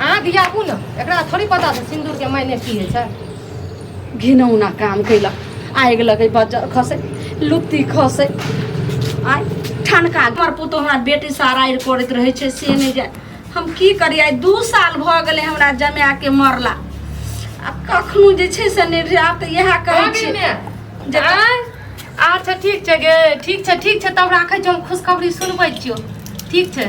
अहाँ दियाबू ने, एकरा थोड़ी पता छै सिन्दूर के मायने की होइ छै। घिनौना काम कैलक, आगि लगै, बज्जर खसै, लुत्ती खसै, आइ ठनका। हमर पुतोह हमरा बेटी से अराइर करैत रहै छै, से नहि जाय। हम की करी? आइ 2 साल भऽ गेलै हमरा जमाके मरला, आ कखनो जे छै से नहि। आब तऽ इएह कहै छी जे आँय? अच्छा ठीक छै गे, ठीक छै, ठीक छै, तब राखै छियौ, हम खुशखबरी सुनबै छियौ। ठीक छै।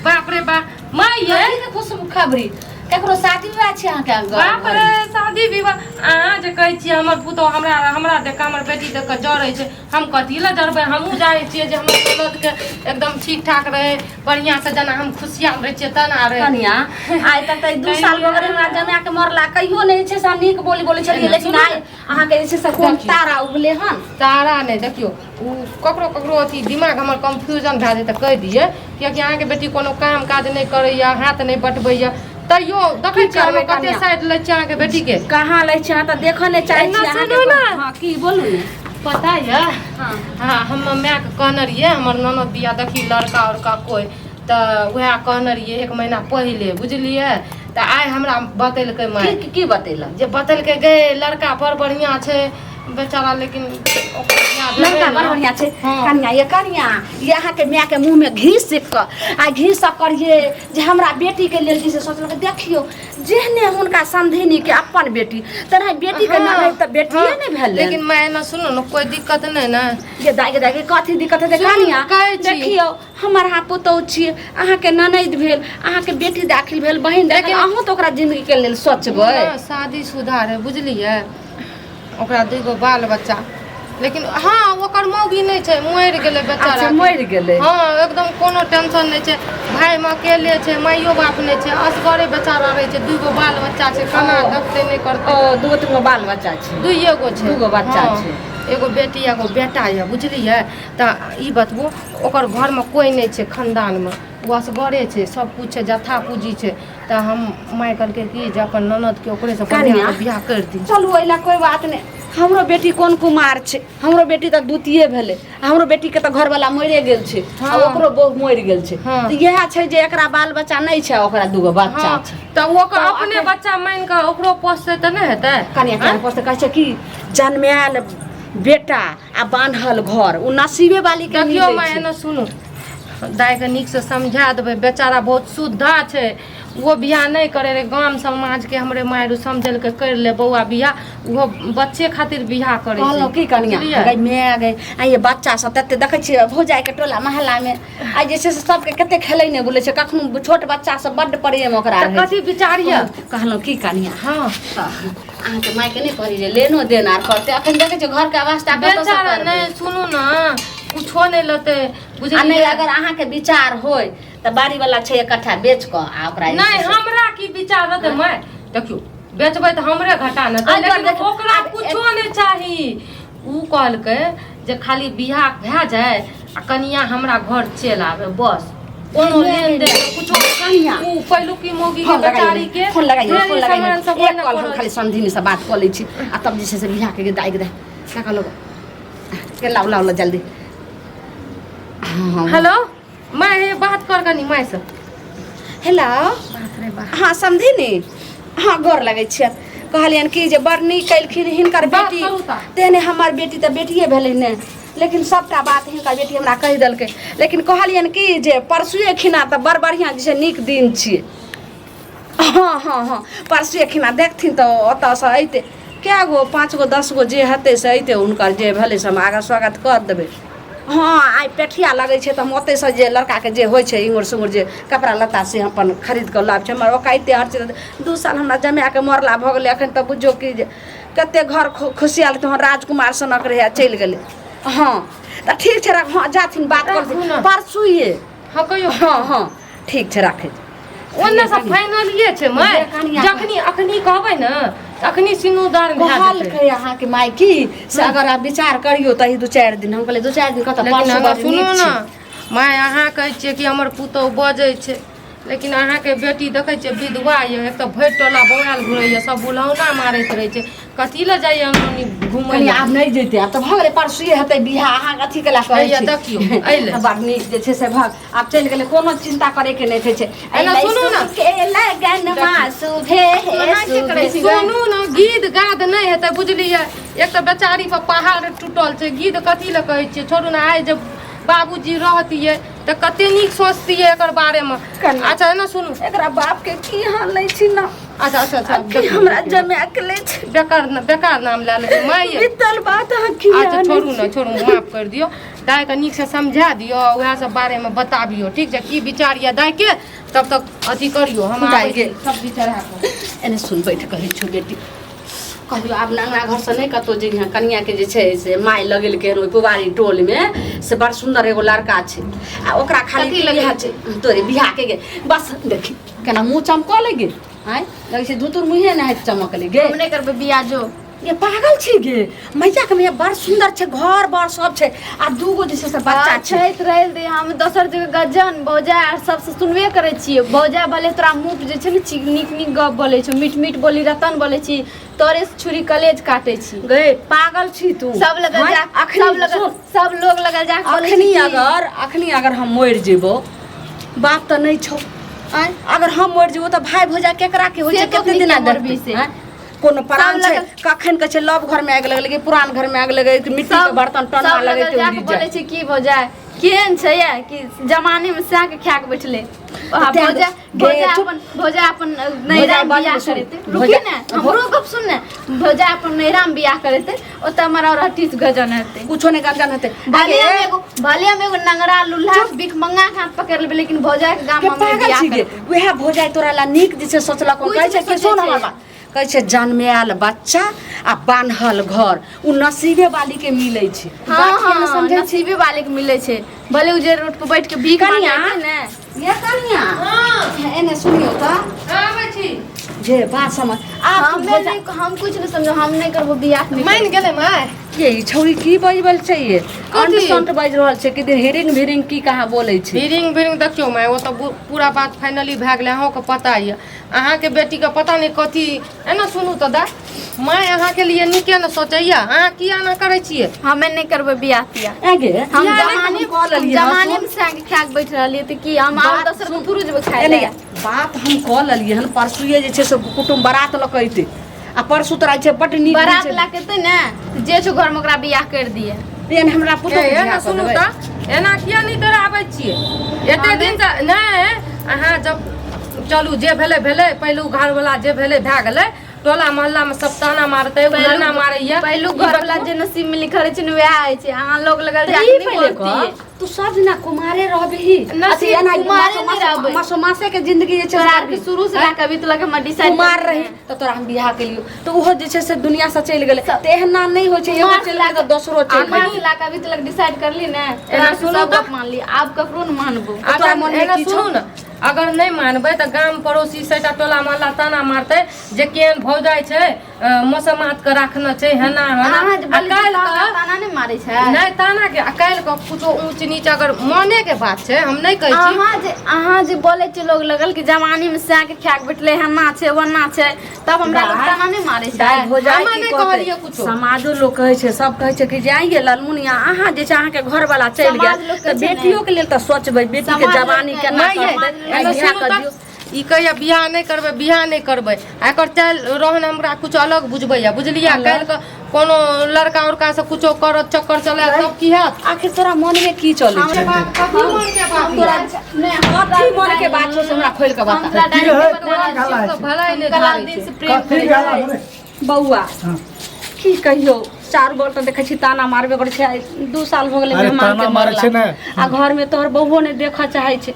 बाप रे बाप, माय ये। कथी के खुशखबरी? केकरो शादी विवाह छै अहाँके घर? बाप रे, शादी विवाह! अहाँ जे कहै छियै हमर पुतोह हमरा हमरा देख कऽ, हमर बेटी देख कऽ जरै छै, हम कथी लए जरबै? हमहूँ चाहै छियै जे हमर ननदके एकदम ठीक ठाक रहै, बढ़िआँ से, जेना हम खुशियाल रहै छियै तेना रहै। कनिया, आइ तक तऽ 2 साल भऽ गेलै हमरा जमाए के मरला, कहियो नहि जे छै से हम नीक बोली बोलै छलियै, लेकिन आइ अहाँके जे छै से कोन तारा उगले हन? तारा नहि, देखियौ, ओ ककरो ककरो अथी दिमाग हमर कन्फ्यूजन भए जाइ तऽ कहि दियै, किएकि अहाँके बेटी कोनो काम काज नहि करैए, हाथ नहि बटबैए, तैयो देखै की छियै करबै हम कते कनिया? साइड लै छियै अहाँके बेटीके। कहाँ लै छै? अहाँ तऽ देखऽ नहि चाहै एना छी अहाँके। सुनू ने। हँ, की बोलू ने। पता यऽ? हँ। हँ, हम मायके कहने रहियै, हमर ननद दिया देखी लड़का उड़का कोइ, तऽ उएह कहने रहियै 1 महीना पहिले, बुझलियै? तऽ आइ हमरा बतेलकै माय। की की बतेलक? जे बतेलकै गे, लड़का बड़ बढ़िआँ छै बेचारा, लेकिन ओकर बियाह भेलै लड़का ने। बड़ बढ़िया छै। हँ। कनिया ये, कनिया ये, अहाँके मायके मुँहमे घी सेक कऽ आ घी सब करिए जे हमरा बेटीके लेल जे से सोचलक। देखियौ, जेहने हुनका समधिनीके अपन बेटी, तेना बेटीके ननैद तऽ बेटिए ने भेलै। लेकिन माय, एना सुनू ने, कोइ दिक्कत नहि ने? ये दाइ गे दाइ गे, कथी दिक्कत हेतै? सुनू, कनिया कहै छी। देखियौ, हमर अहाँ पुतहु छियै, अहाँके ननैद भेल, अहाँके बेटी दाखिल भेल, बहिन दाखिल, लेकिन- अहूँ तऽ ओकरा जिंदगीके लेल सोचबै। ना, शादी शुदा रहै, बुझलियै? ओकरा 2 गो बाल बच्चा, लेकिन हँ, ओकर मौगी नहि छै, मरि गेलै बेचारा। अच्छा, मरि गेलै? हँ, एकदम कोनो टेंशन नहि छै, भायमे अकेले छै, माइयो बाप नहि छै, असगरे बेचारा रहै छै, 2 गो बाल बच्चा छै, केना ओ। देखतै, नहि करतै? ओ दूगो तीन गो बाल बच्चा छै? दुइए गो छै। दूगो बच्चा हँ, छै। एगो बेटी, एगो बेटा यऽ, बुझलियै? तऽ ई बतबू, ओकर घरमे कोइ नहि छै खानदानमे, ओ असगरे छै, सब किछु छै, जथा पूँजी छै, तऽ हम माय कहलकै कि जे अपन ननदके ओकरेसँ कनिया। बढ़िआँ बियाह करि दी। चलू, एहि लए कोइ बात नहि। हमरो बेटी कोन कुमार छै? हमरो बेटी तऽ द्वितीय भेलै। हमरो बेटीके तऽ घरवाला मरिए गेल छै आ ओकरो बहु मरि गेल छै। तऽ इएह छै जे एकरा बाल बच्चा नहि छै, ओकरा दूगो बच्चा छै। तऽ ओकर तऽ अपने बच्चा मानि कऽ ओकरो पोसतै तऽ नहि हेतै? कनिया के पोसतै? कहै छै कि जन्मायल बेटा आ बान्हल घर ओ नसीबे वाली के देखियौ मिलै माय, छै। एना सुनू, दाइके नीकसँ समझा देबै, बेचारा बहुत शुद्धा छै, ओहो बियाह नहि करे रहै, गाम समाजके हमरे मारि समझेलकै, करि ले बौआ बियाह, ओहो बच्चे खातिर बियाह करै छै। कहलहुँ की कनिया? बुझलियै? गै माय गै, आ ये बच्चा सब तते देखै छियै भौजाइके टोला मोहल्लामे आ जे छै से सबके कते खेलै नहि बुलै छै, कखनो छोट बच्चा सब बड्ड प्रेम ओकरा तऽ रहै छै। कथी विचार यऽ? कहलहुँ की कनिया? हँ। तऽ अहाँके मायके नहि कहली जे लेनो देन आर करतै? अखन देखै छियै घरके अवस्था, कतऽसँ बेचारा करबै? नहि, सुनू ने, कुछो नहि लेतै। आ नहि बुझलियै? अगर अहाँके विचार होय तऽ बाड़ी वाला छै 1 कट्ठा, बेच कऽ आ ओकरा जे नहि छै से- हमरा की विचार रहतै माय? देखियौ, बेचबै तऽ हमरे घाटा ने अगर लेकिन देखियौ, ओकरा आब कुछो नहि चाही। उ कहलकै जे खाली बियाह भए जाय आ कनिया हमरा घर चलि आबे, बस, कोनो लेन देन कुछो। कनिया। उ पहिलुकी मौगी के फोन लगाइए बेचारी के फोन लगाइए ढेरी फोन लगाइए। सामान सब एक ओहिना कॉल हम पड़ल खाली समधिनी से बात कऽ लै छी आ तब जे छै से बियाह के दाइ के दाइ का लोग के लाउ लाउ लाउ जल्दी। हाँ हाँ। हेलो माय, हे बात कर कनी माय से। हेलो। बाप रे बाप। हाँ समधिनी, हाँ, गोर लगै छियनि। कहलियनि कि जे बड़ नीक कयलखिन हिनकर बात बेटी। करू तऽ। तेहने हमर बेटी तऽ बेटिए भेलै ने, लेकिन सभटा बात हिनकर बेटी हमरा कहि देलकै। लेकिन कहलियनि कि जे परसुए खिना तऽ बड़ बढ़िआँ जे छै नीक दिन छियै। हँ हँ हँ, परसुए खिना देखथिन तऽ ओतऽसँ अयतै कए गो, 5 गो, 10 गो जे हेतै से अयतै, हुनकर जे भेलै से हम आगाँ स्वागत कऽ देबै। हँ, आइ पेठिया लगै छै तऽ हम ओतहिसँ जे लड़काके जे होइ छै इङ्गुर सिङ्गुर, जे कपड़ा लत्ता, से हम अपन खरीद कऽ लाबै छी। हमर ओकाइते हर चीज। 2 साल हमरा जमाएके मरला भऽ गेलै, एखन तऽ बुझियौ कि जे कते घर खुशियाल तहन राजकुमार सनक रहै आ चलि गेलै। हँ, तऽ ठीक छै, राख। हँ, जाथिन, बात राखू करथिन ने। परसुए। हँ, कहियौ। हँ हँ, ठीक छै, राखै छी। ओन्ने से फाइनलिए छै माय। कनिया। जखनी अखनी कहबै ने तऽ अखनी सिनुरदान भए जेतै। कहलकै अहाँके माय की से अगर आप विचार करियौ तऽ ई 2-4 दिन। हम कहलियै 2-4 दिन कतऽ, लेकिन परसू हमरा बड़ सुनू नीक ने छै। माय, अहाँ कहै छियै कि हमर पुतहु बजै छै, लेकिन अहाँके बेटी देखै छियै विधवा यऽ, एक तऽ भरि टोला बौआल घुरैए, सब बुलौना मारैत रहै छै, कथी लए जाइए नानी घुमै कनि लए? आब नहि जैते, आब तऽ भऽ गेलै, परसुए हेतै बियाह। अहाँ अथी केला कहै हैया छी। देखियौ, अइलै। बड़ नीक जे छै से भऽ आब चलि गेलै, कोनो चिन्ता करैके नहि छै। एना सुनू ने। के लग सुभे हे मना के करै छी गै? सुनू ने गीत गाद नहि हेतै बुझलियै। एक तऽ बेचारी पर पहाड़ टूटल छै, गीत कथी लए कहै छियै? छोड़ू ने। आइ जे बाबूजी रहतियै तऽ कते नीक सोचतियै एकर बारेमे। कन्या। अच्छा एना सुनू, एकरा बाप के की हाल लै छी ना? अच्छा अच्छा अच्छा। की हमरा जमा के लै छै? बेकार बेकार नाम लए लेबै माय। बीतल बात अहाँ की? अच्छा छोड़ू ने, छोड़ू, माफ करि दियौ। दाइके नीकसँ समझा दियौ, उएह सब बारेमे बताबियौ, ठीक छै? की विचार यऽ दाइके, तब तक अथी करियौ। हम आबै दाइके। छी सब्जी चढ़ा कऽ। एने सुन, बैठ, कहै छौ बेटी, कहियो आब नंगरा घरसँ नहि कतहु जइहेँ। कनियाके जे छै से माय लगेलकै हन ओहि पुबारी टोलमे से बड़ सुन्दर एगो लड़का छै आ ओकरा खाली कथी लगेलकै? इएह छै तोरे बियाहके गे। बस देखी केना मुँह चमकऽ गे। आँय, लगै छै धुतुर मुँहे नहि चमकलै गे। हम नहि करबै बियाह जो। ये पागल छी गे? मैया के मैया, बड़ सुन्दर छै, घर बर सब छै आ दूगो जे छै से बच्चा छै। छैत रहल दे, हम दोसर जगह गजन भौजा आर सबसे सुनबे करै छियै। भौजा भले तोरा मुँह पर जे छै ने नीक नीक गप बोलै छौ, मीठ मीठ बोली रतन बोलै छी, तोरे से छुरी कलेज काटे छी। गे पागल छी तू? सब लगल हाँ, जा अखनी सब लगल सुन, सब लोग लगल जा के बोलै छै अखनी कि अगर अखनी अगर हम मरि जेबो, बाप तऽ नहि छौ। आँय, अगर हम मरि जेबो तऽ भाय भौजा केकरा के होइ से छै? तो कते दिना अखनी के मरबी देखतै? से। आँय, कोनो प्राण सब छै? लगल- कखन के छै लव घर में आगि लगलै कि पुरान घर में आगि लगै कि मिट्टी के सब बर्तन टना सब लगै लगल ते जाके उड़ि बोलै जाय। छै की भौजा केहन छै या कि जमाने में सएह के खाए के बैठले आ तें- भौजा गे, भौजा चुप। अपन भौजा अपन नैहरा में बाजू बियाह सुन। करेते। रुकी भौजा- ने, हमरो गप सुन ने। भौजा अपन नैहरा में बियाह करेते, ओतऽ हमर और हटीस गजन हेतै। कुछो नहि गंजन हेतै। भले हम अरे, एगो भले हम एगो नंगरा लुल्हा भिखमंगा के हाथ पकड़ लेबै, लेकिन भौजा के गाम के हम नहि पागल बियाह छी गे? करबै। वएह भौजाइ तोरा ला नीक जे छै सोचलक। कुछ कहै छै नहि कि सुन सोचै हमर छै। बात, कहै छै जन्मायल बच्चा आ बान्हल घर ओ नसीबे वाली के मिलै छै। हाँ बात किया ने हाँ, समझै छी? नसीबे वाले के मिलै छै। भले उ जे रोड पर बैठ के भीख कनिया। मांगे ने। ये कनिया। हँ। एने सुनियौ तऽ। आबै छी। जे बात समझ आब तू हमे भौजा नहि, हम कुछ नहि समझो, हम नहि करबो बियाह, नहि। मानि गेलै माय। के ई छौरी की बजबल छै? ये अंट संट बाजि रहल छै कि हिरिंग भिरिंग की कहाँ बोलै छै? हिरिंग बिरिंग। देखियौ माय, ओ तऽ पूरा बात फाइनली भए गेलै। अहूँके पता यऽ, अहाँके बेटीके पता नहि कथी। एना सुनू तऽ दाय, माय अहाँके लिए नीके ने सोचैया, अहाँ किया एना करै छियै? हमे नहि करबै बियाह तियाह। ऐ गे, हम बियाह नहि जमाने हम कऽ लेलियै हँ, जमाने सुन। में साग खा के बैठ रहलियै तऽ की हम आओर बात दोसर के थोड़े जेबै खाय एने लए? बात हम कऽ लेलियै हन। परसुए जे छै से कुटुम्ब बारात लऽ कऽ अयतै आ परसू तोरा जे छै बड्ड नीक दिन बारात छै। लए के एतै ने, जे छौ घर में ओकरा बियाह कर दिए। एहन हमरा पुतोह ए, के एना बियाह कऽ सुनू देबै। तऽ एना किया नहि डराबै छियै एते दिन से? नहि, अहाँ जब चलू, जे भेलै भेलै, पहिलु घरवला जे भेलै भए गेलै। टोला मोहल्ला में सब ताना मारतै, उलाना मारैया। पहिलुक ई घर वाला बतबू। जे नसीब में लिखल रहै छै ने वएह होइ छै। अहाँ लोग लगल तऽ जाके ई नहि पहिले बोलतियै। कह, तू सब दिना कुमारे रहबही? नसीब अथी एना कुमारे नहि रहबै। मासो मासे के जिंदगी जे छै तोरा आरके शुरू से लए कऽ अभी तक हमर डिसाइड कुमार रही तऽ तोरा हम बियाह केलियो तऽ ओहो जे छै से दुनिया से चलि गेलै। तऽ एहना नहि होइ छै, एगो कुमार चलि गेलै तऽ दोसरो चलि कुमार गेलै। से लए कऽ अभी तक डिसाइड करली ने, एना तोरा सुनू सब तऽ। गप मानली, आब ककरो ने मानबो। अच्छा, तोरा मोनमे एना की छौ? सुनू ने, अगर नहि मानबै तऽ गाम पड़ोसी सबटा टोला मोहल्ला ताना मारतै जे केहन भौजाइ छै, मसमात के राखने छै, हेना हेना। अहाँ जे आ बोलै छियै काल्हि तऽ हमरा के ताना नहि मारै छै? नहि, ताना के आ काल्हि के कुछो ऊँच नीच अगर मने के बात छै, हम नहि कहै छी। अहाँ जे बोलै छियै लोग लगल कि जवानी में सए के खाए के बैठले, हेना छै ओना छै, तब हमरा लोग दाइ- ताना नहि मारै छै? दाइ भौजाइ हमे की नहि कहतै? कहलियै कुछो। समाजो लोक कहै छै, सब कहै छै कि जे आइये ललमुनिया, अहाँ जे छै अहाँके घरवाला चलि समाज गेल लोक तऽ कहै छै ने। बेटियो के लेल तऽ सोचबै, बेटी के समाज लोक जवानी कहै- केना नहि यै, करतै? एना आइ बियाह सुनू कऽ तऽ दियौ। ई कहैया बियाह नहि करबै, बियाह नहि करबै, आ एकर चालि रहन हमरा किछु अलग बुझबैया, बुझलियै? काल्हि के कोनो लड़का उड़का से कुछो करत, चक्कर चलायत, तब की हैत? आखिर तोरा मन में की चलै छै? बात कथी मन के बात तोरा नहि, कथी मन के बात छौ से हमरा खोलि कऽ हम बता। तोरा की डायरेक्ट है? बता रहल गाला छियौ। है। भलाई नहि हम कला धारै दिन छै। से प्रेम कथी करै गाला छियै। रे? बौआ, हाँ। की कहियौ, चारू बगल तऽ देखै छी ताना मारबे करै छै। आइ 2 साल भऽ गेलै अरे मेहमान के ताना मारै मरला। छै ने। आ घरमे तोहर बौओ नहि देखऽ चाहै छै,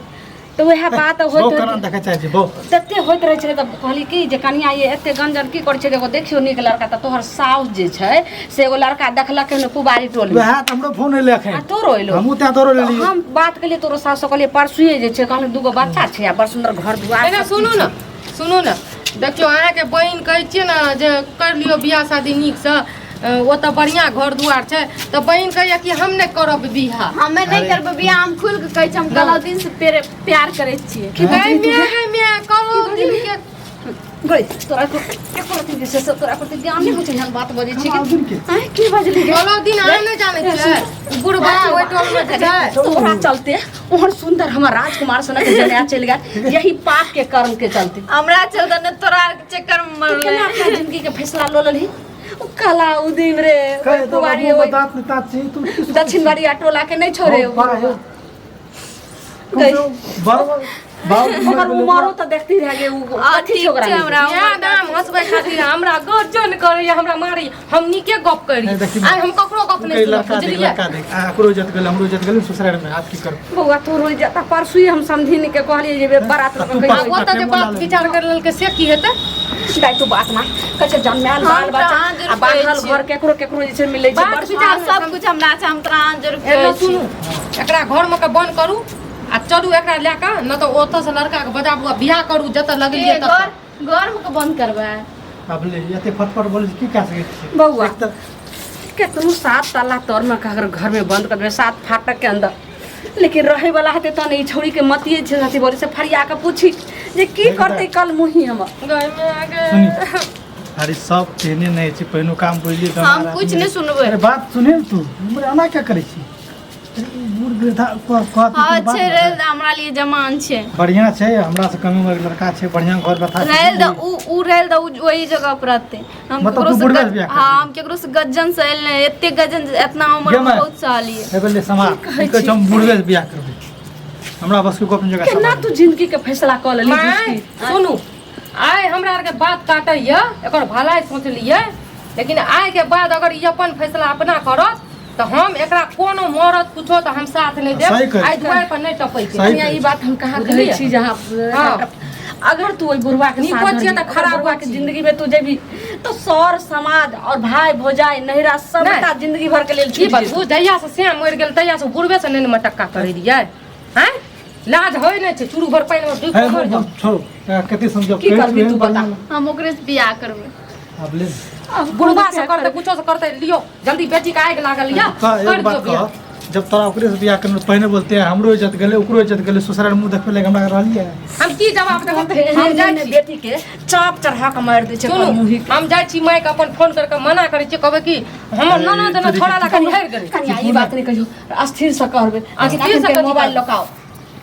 तऽ उएह बात होइत बहु केना होइत देखै चाहै छै बहु? तते होइत रहै छलै तऽ कहली कि जे कनिया ये एते गंजन की करै छै, एगो देखियौ नीक लड़का। तऽ तोहर साउस जे छै से एगो लड़का देखलक हन पुबारी टोल मे। वएह तऽ हमरो फोन एलै एखन। आ तोरो एलो? हमहूँ तें तोरो तऽ लेलियै। हम बात केलियै तोरो साउस से, कहलियै परसुए जे छै, कहलियै दूगो बच्चा छै आ बड़ सुन्दर घर दुआर एना सब सुनू किछु। ने, सुनू ने, देखियौ अहाँके बहिन कहै छियै ने जे कर लियौ बियाह शादी नीकसँ, ओतऽ बढ़िआँ घर दुआर छै, तऽ बहिन कहैया कि हम नहि करब बियाह। हमे नहि करबै बियाह, हम खुल के कहै छी, हम कला दिन से प्यार करै छियै। गै माय, गै माय, करो दिनके। गई तोरा को एको रत्ती जे छै से तोरा प्रति ज्ञान नहि होइ छै एहन बात बजै छी कलाउद्दीन के आँय की बजली गे कलाउद्दीन अहाँ नहि जानै छियै बुढ़बा ओहि टोलमे जे छै तोरा चलते ओहन सुंदर हमर राजकुमार सनक जमाय चलि गेल यही पाप के कर्म के चलते हमरा चलते ने तोरा आर के चक्कर में तू मरलै केना अपना जिंदगी के फैसला लऽ लेलही ओ कलाउद्दीन रे कहे तो कुमारी मुंह में ओहि दांत नहीं दांत चाहिए तू की सोचै दक्षिण बाड़ी टोला के नहि छोड़े छी? हाँ, ओ कम से कम बाबू बाबू ओकर उमरो तऽ देखती रह गे ओ आ, कथी ठीक छै ओकरा छै हमरा इएह नाम हंसबै खातिर हमरा गजन करैया हमरा मारैया हम नीके गप करी नहीं, देखी आइ हम ककरो गप नहि सुनब लड़का देख बुझलियै लड़का देख आ एकरो इज्जत गेल हमरो इज्जत गेल ससुराल में आब की करब बौआ तोरो इज्जत परसुए हम समधिनी के कहलियै जे बारात लऽ तू कऽ पास आ ओतऽ जे बात विचार कर लेलकै से की हेतै दाइ तू बात मान कहै छै जन्मायल हम बाल तऽ बच्चा अहाँ जरूर आ बान्हल कहै छियै। घर केकरो केकरो जे छै मिलै छै बात बड़ विचार हाँ, सब कुछ हमरा छै हम तोरा अहाँ जरूर एना कहै छी सुनू एकरा घरमे के बंद करू आ चलू एकरा लए कऽ नहि तऽ ओतऽसँ लड़काके बजाबू आ बियाह करू जतऽ लगलियै ए, ततऽ घर घर में के बंद करबै आब ले एते फटफट बोलै छी की कए सकै छी बौआ। एक तऽ केतनो सात ताला तर में अगर घर में बंद कर देबै सात फाटक के अंदर लेकिन रहे वाला हेतै तहन ई छौड़ी के मतिए छै अथी बोले से फरिया के पूछी जे की नहीं करतै कल मुही हमर गय मे गे। सुनी अरे सब तेहने नहि छै पहिनो काम बुझलियै तऽ हम हमारा कुछ नहि सुनबै अरे बात सुने ने तू उम्र एना क्या करै छी अरे ई बूढ़ वृद्धा कहत हाँ बात छै रेल हमरा लिए जमान छै बढ़िया छै हमरा से कम उम्र के लड़का छै बढ़िया घर बैठा छै रेल द उ उ रेल द उ वही जगह पर रहते हम मतलब केकरो तू से बुढ़बे से बियाह हाँ हम केकरो से गज्जन से एल नहीं एते गज्जन एतना उम्र गे में माय। बहुत सहलिए हे बोले समार की कहै छै हम बुढ़बे से बियाह करबै हमरा बस के गप नहीं जगह केना तू जिंदगी के फैसला कऽ लेली माय झूठी? सुनू आइ हमरा आरके बात काटैया एकर भलाई सोचलियै लेकिन आइ के बाद अगर ई अपन फैसला अपना करत तऽ हम एकरा कोनो मरद कुछो तऽ हम साथ नहि सही देब कहै आइ दुआरि पर नहि टपै के सही कनिया ई बात हम कहाँ कहै बुझलियै? छी जे अहाँ हाँ। अगर तू ओहि बुढ़वा के नीको साथ छियै रहबी, तऽ ओकर खराबो बुढ़वा के छियै। जिंदगी में तू जेबी तो सर समाज और भाई भौजाई नहिरा सबटा नहि। जिंदगी भर के लेल की छूट जेतौ। बतबू जहिया से श्याम मरि गेल तहिया से बुढ़बे से नहि मटक्का करै रहियै आँय लाज होइ नहि छै चूरू भर पानि मे डूबि हे कऽ मरि जाउ छोड़ो कते समझब की करबी तू बता? हम ओकरे से बियाह करबै अब ले अब बुढ़बा से करतै कुछो से करतै लियो जल्दी बेटी के आगि लागल या कह कर एक बात दियो बियाह कह जब तोरा ओकरे से बियाह करने पहिने बोलते हैं हमरो इज्जत गेले ओकरो इज्जत गेले ससुराल मुंह देखबे लगे हमरा रहलिए हम की जवाब देब हम जाइ एहन छी बेटी के चाप चढ़ा के मारि दै छै सुनू ओकर मुँही के। हम जाइ छी मायके अपन फोन करके मना करै छियै कहबै कि हमर ननद ने छोड़ा लऽ कऽ उधरि गेलै कनिया ई बात नहि कहियो अस्थिर से कहबै लेकिन अस्थिर से अखन के कथी मोबाइल करबै? लकाओ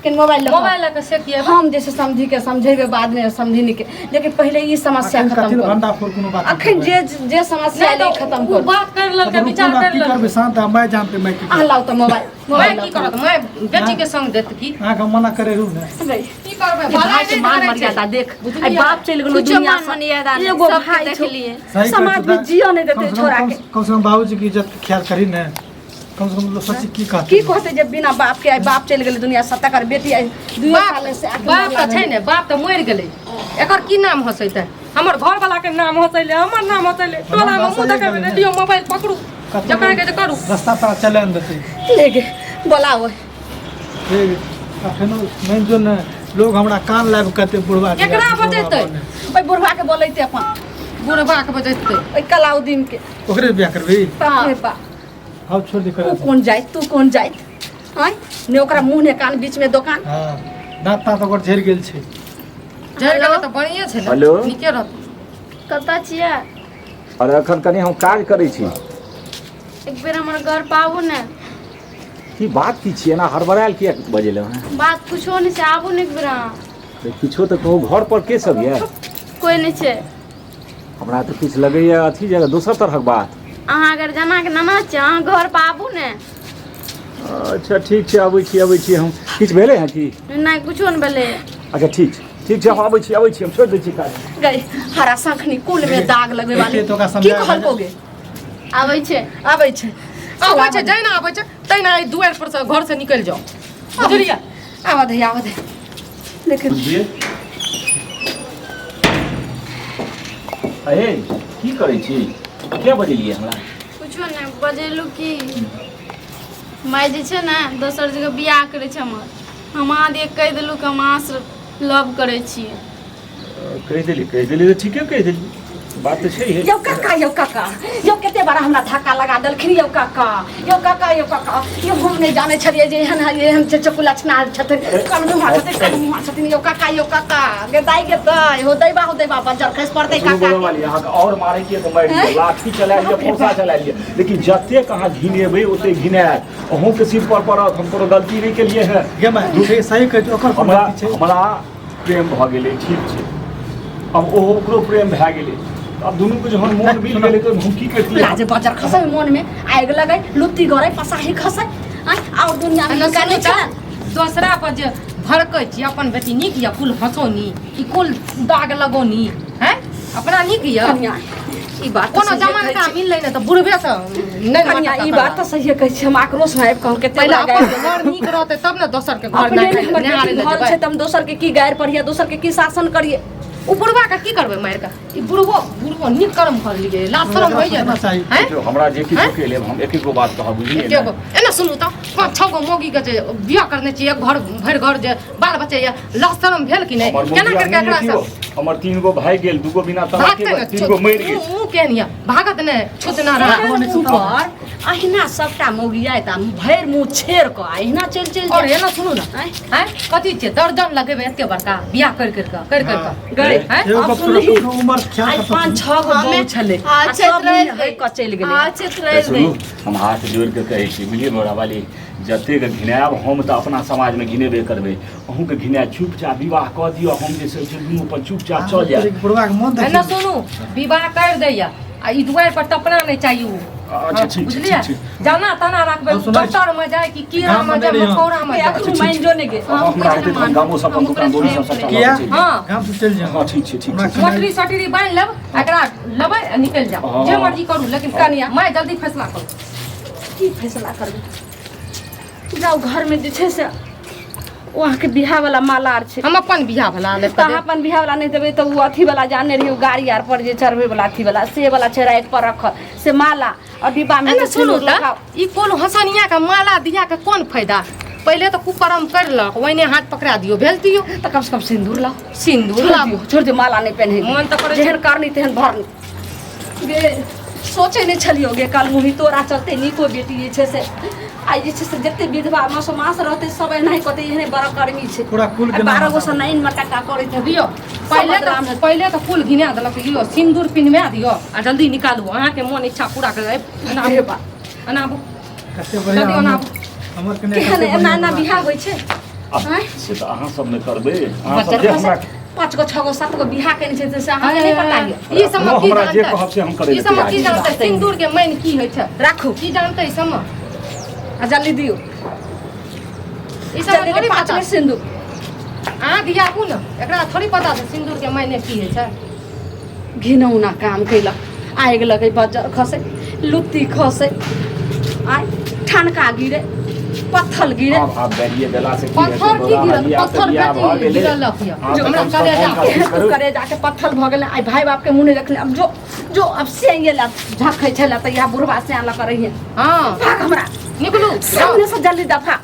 के मोबाइल लकाओ मोबाइल लऽ कऽ से की हेबै? हम जैसे समझी के समझेबै बाद में समझी के लेकिन पहिले ई समस्या अखन खत्म कथी करू भंडा फोड़ कोनो बात नहीं अखन करबै। जे जे समस्या नहि एलै तऽ खत्म ओ करू बात करि लेलकै रुकू विचार ना, करि की करबै लेलकै शांत है, मैं जानते मैं की अहाँ लाउ तऽ मोबाइल माय मोबाइल की करत माय बेटी के संग देत की अहाँके मना करे रहू ने लाउ। की करबै ई भलाई भाई के नहि मान धारै छै मर्यादा देख आइ बुझलियै? बाप चलि गेलो कुछो दुनिया मान से मर्यादा नहि, एगो सबके भाई छौ। देखलियै। सही कहै समाज छौ में दाइ। जियऽ नहि कम देतै से कम- छोरा के कम से कम बाबूजी के इज्जत के ख्याल करी ने कम से कम लोग सोची की कहते की कहते जे बिना बाप के आइ बाप चलि गेलै दुनिया से तकर बेटी आइ दुइयो बाप साल से आखिर बाप तऽ छै ने बाप तऽ मरि गेलै एकर की नाम हँसेतै हमर घरवाला के नाम हँसैले हमर नाम हँसैले टोला मे मुँह देखेबै ने लियौ मोबाइल पकड़ू जकरा के जे करू रास्ता पर चले ने देतै ले गे बोलाओ ठीक अखनो मेन जो ने लोग हमरा कान लाबि कहते बुढ़वा के केकरा बुढ़वा बजेतै? बने। ओहि बुढ़वा के बोलैते अपन बुढ़बा के बजेतै ओहि कलाउद्दीन के ओकरे बियाह करबी बाप रे बाप हम छोड़ दे तू कर कोन जाइत तू कोन जाइत आँय ने ओकरा मुँह ने कान बीच में दोकान हां दांत तात ओकर झड़ि गेल छै झड़ि गेलै तऽ बढ़िए छै ने हेलो। नीके रहत कतऽ छियै अरे एखन कनि हम काज करै छी एक बेर हमर घर पर आबू ने की बात की छी एना हड़बड़ायल किया बजेलहुँ हेँ बात कुछो नहि छै आबू ने एक बेर अहाँ तऽ किछो तऽ कहू घर पर के सब यऽ कोइ नहि छै हमरा तऽ किछु लगैए अथी जगह दोसर तरहक बात अहाँ अगर जनाके नना छै अहाँ घर पर आबू ने अच्छा ठीक छै अबै छी अबै छी हम किछु भेलै हँ की नहि कुछो नहि भेलै अच्छा ठीक छै ठीक छै हम अबै छी अबै छी हम छोड़ि दै छी काज गई हरा शंखनी कुल में दाग लगबे वाली देखिए तो ओकरा की समझाय कहलको गे आबै छै आबै छै आबै छै जहिना आबै छै तहिना एहि दुआरि पर से घर से निकलि जाउ बुझलियै आवा दे आवा दे लेकिन बुझलियै अहे की करै छी किया बजेलियै हमरा कुछो नहि बजेलहुँ की माय जे छै ने दोसर जगह बियाह करै छै हमर हम अहाँ दिए कहि देलहुँ कि हम अहाँसँ लव करै छियै कहि देली कहि देली तऽ ठीके कहि देली बात तऽ छै यौ काका, यौ काका, यौ कते बड़ा हमरा धक्का लगा देलखिन यौ काका, यौ काका, यौ काका, यौ हम नहि जानै छलियै जे एहन एहन छै चकुलक्षणा छथिन, कलमुहा छथिन, कलमुहा छथिन यौ काका, यौ काका, गे दाइ गे दाइ, हो दैबा हो दैबा बज्जर खसि पड़तै सुनू काका। बोलऽ वाली, अहाँके आओर मारै के तऽ मारि लिअ, लाठी चला लिअ, फौसा चला लिअ, लेकिन जतेक अहाँ घिनेबै ओतेक घिनायत, अहूँके सिर पर पड़त। हम कोनो गलती नहि केलियै हेँ। गे माय, से सही कहै छै, ओकर कोन हमरा गलती छै? हमरा प्रेम भऽ गेलै, ठीक छै, आब ओहो ओकरो प्रेम भए गेलै, आब दुनूके जहन मोन मिल गेलै तऽ हम की करितियै? लाजे बजर खसै मोनमे आगि लगै, लुत्ती गरै, पसाही खसै, आँय आओर दुनियामे एना हिनका सुनू नहि तऽ छनि। दोसरा पर जे भड़कै छी, अपन बेटी नीक यऽ कुल हँसौनी ई कुल दाग लगौनी हैं, अपना नीक यऽ? कनिया ई बात तऽ कोनो सहिए जमानका कहै छी। मिललै ने तऽ बुढ़बे से नहि कनिया मटका ई बात तऽ सहिए कहै छी, हम आक्रोशमे आबि कऽ हम कते पहिले बड़ा अपन गारि घर नीक रहतै तब ने दोसर के घर अपने नहि हमर निहारे बेटी लए घर जेबै। छै तऽ हम दोसर के की गारि पढ़िए, दोसर के की शासन करिए? ओ बुढ़बा के की करबै मारि के? ई बुढ़बो बुढ़बो नीक कर्म कर लिए, लाज शरम होइए ने? चाही। हैं? देखियौ, हमरा जे किछु के लेब, हम एक एक गो बात कहब, बुझलियै एके गो ने? एना सुनू तऽ पाँच छओ गो मौगी के जे बियाह करने छी, एक घर भरि घर जे बाल बच्चा ये, लाज शरम भेल कि नहि? हमर केना मौगी करके आदमी एकरा देखियौ, सब हमर 3 गो भाई गेल, 2 गो बिना तलाक भागतै के, ने 3 गो मरि गेल। मुँह केहन यऽ, भागत नहि छुत ना रहा। ऊपर अहिना सबटा मौगी आयत आ भरि मुँह छेड़ कऽ अहिना चलि चलि और जायत। एना सुनू ने, आँय? आँय, कथी छियै दर्जन लगेबै एते बड़का बियाह कर कर कऽ कर कर कऽ गए आँय? एगो आब गप सुनू, सुनही। अपनो उमर ख्याल आइ कऽ 5 6 गो हमे- बहू छलै हाँ, आ सब चैत रहि मुँह हरि कऽ चलि गेलै। हाँ, चैत तऽ रहि सुनू, हम हाथ जोड़ि कऽ कहै छी, बुझलियै मोरा वाली, जतेक घिनायब हम तऽ अपना समाजमे घिनेबे करबै, अहूँके घिनाय, चुपचाप विवाह कऽ दिअ, हम जे छै से दुनू अपन चुपचाप चल जायब। बुढ़वा के मन एना देखी। सुनू, विवाह कर दैया आ ई दुआरि पर टपना नहि चाहिए उ। अच्छा, ठीक छै, बुझलियै? ठीक छै। जाना ताना राखबै, हम सुनै छी। डॉक्टर में जाय कि कीड़ा गाम में में जाय, नहि रही हम। मकोड़ा में जाय। अखनो मानि जो नहि गे। हमरा हेतै तऽ हम गामो से अपन दुकान दौरी सब सबटा लऽ किया? कऽ चलि जायब। हाँ। गाम से चलि जाओ। हँ, ठीक छै, ठीक हमरा छै। मोटरी सटरी बान्हि लेब, एकरा लेबै आ निकलि जाउ, हँ। जे मर्जी करू, लेकिन कनिया। माय जल्दी फैसला करू। की फैसला करबै? जाउ घरमे जे छै से ओ अहाँके बियाह वाला माला आर छै। हम अपन बियाह वाला लेब तऽ अहाँ अपन बियाह वाला नहि देबै तऽ ओ अथी वाला जाने रहियै, ओ गाड़ी आर पर जे चढ़बै वाला अथी वाला से वाला छै राखि पर रखल से माला और डिब्बा में एना जे सुनू सिन्दूर तऽ लगाउ। ई कोन हसनिया के माला दिया के कोन फायदा? पहिले तऽ कुकर्म करलक, ओहिने हाथ पकड़ा दियौ, भेज दियौ। तऽ कम से कम सिन्दूर लाउ। सिन्दूर छोड़ लाबू। दियौ, छोड़ दियौ, माला नहि पहिने। मोन तऽ करै छै। जेहन करनी तेहन भरनी गे। सोचै नहि छलियौ गे कल मुही, तोरा चलते नीको बेटी जे छै से आइ जे छै से जते विधवा मसोमास रहतै सब एनाही कहतै, एहने बड़ गर्मी छै। पूरा कुल के आइ नाम 12 गो हटाउ। सँ नाइन मे टका करैत हेबै। दियौ पहिले बदनाम तऽ हेतै। पहिले तऽ कुल घिना देलक, लियौ सिन्दूर पिन्हवा दियौ आ जल्दी निकालू, अहाँके मोन इच्छा पूरा कर। एना हे आबू, बा। एना आबू। कते बढ़िया जल्दी ओना हमर हमर कने केहन कते एना बढ़िया एना बुढ़वा। बियाह होइ छै? आह, आँय? से तऽ अहाँ सब ने करबै, अहाँ सब बच्चा जे हमरा 5 गो 6 गो 7 गो बियाह केने छै से अहाँके नहि पता यऽ। ई सब हमरा की जे जानतै? कहब से हम करै ई लए सब तैयार की छी। जानतै सिन्दूर के माइन की होइ छै? राखू। की जानतै ई सब? आ जल्दी दियौ। ई सब जल्दी थोड़ी 5 पता मिनट सिन्दूर। अहाँ दियाबू ने, एकरा थोड़ी पता छै सिन्दूर के मायने की होइ छै? घिनौना काम कैलक, आगि लगै, बज्जर खसै, लुत्ती खसै, आइ ठनका गिरे, पत्थल गिरे। आब आब गाड़िए देला से की हेतै? पत्थर की बौआ, गिरल? आब तऽ पत्थर बियाह भऽ बेटी गेलै। गिरलक यऽ। अहाँ तऽ हमरा कमसँ कम करेजा फोन कऽ एहन करू। करे जाके पत्थल भऽ गेलै, आइ भाय बापके मुँह नहि देखले। आब जो जो, अब से ये ला झखै छलै तऽ इएह बुढ़बा से लऽ कऽ रहिए। हँ। भाग हमरा निकलू सामने से, जल्दी दफा।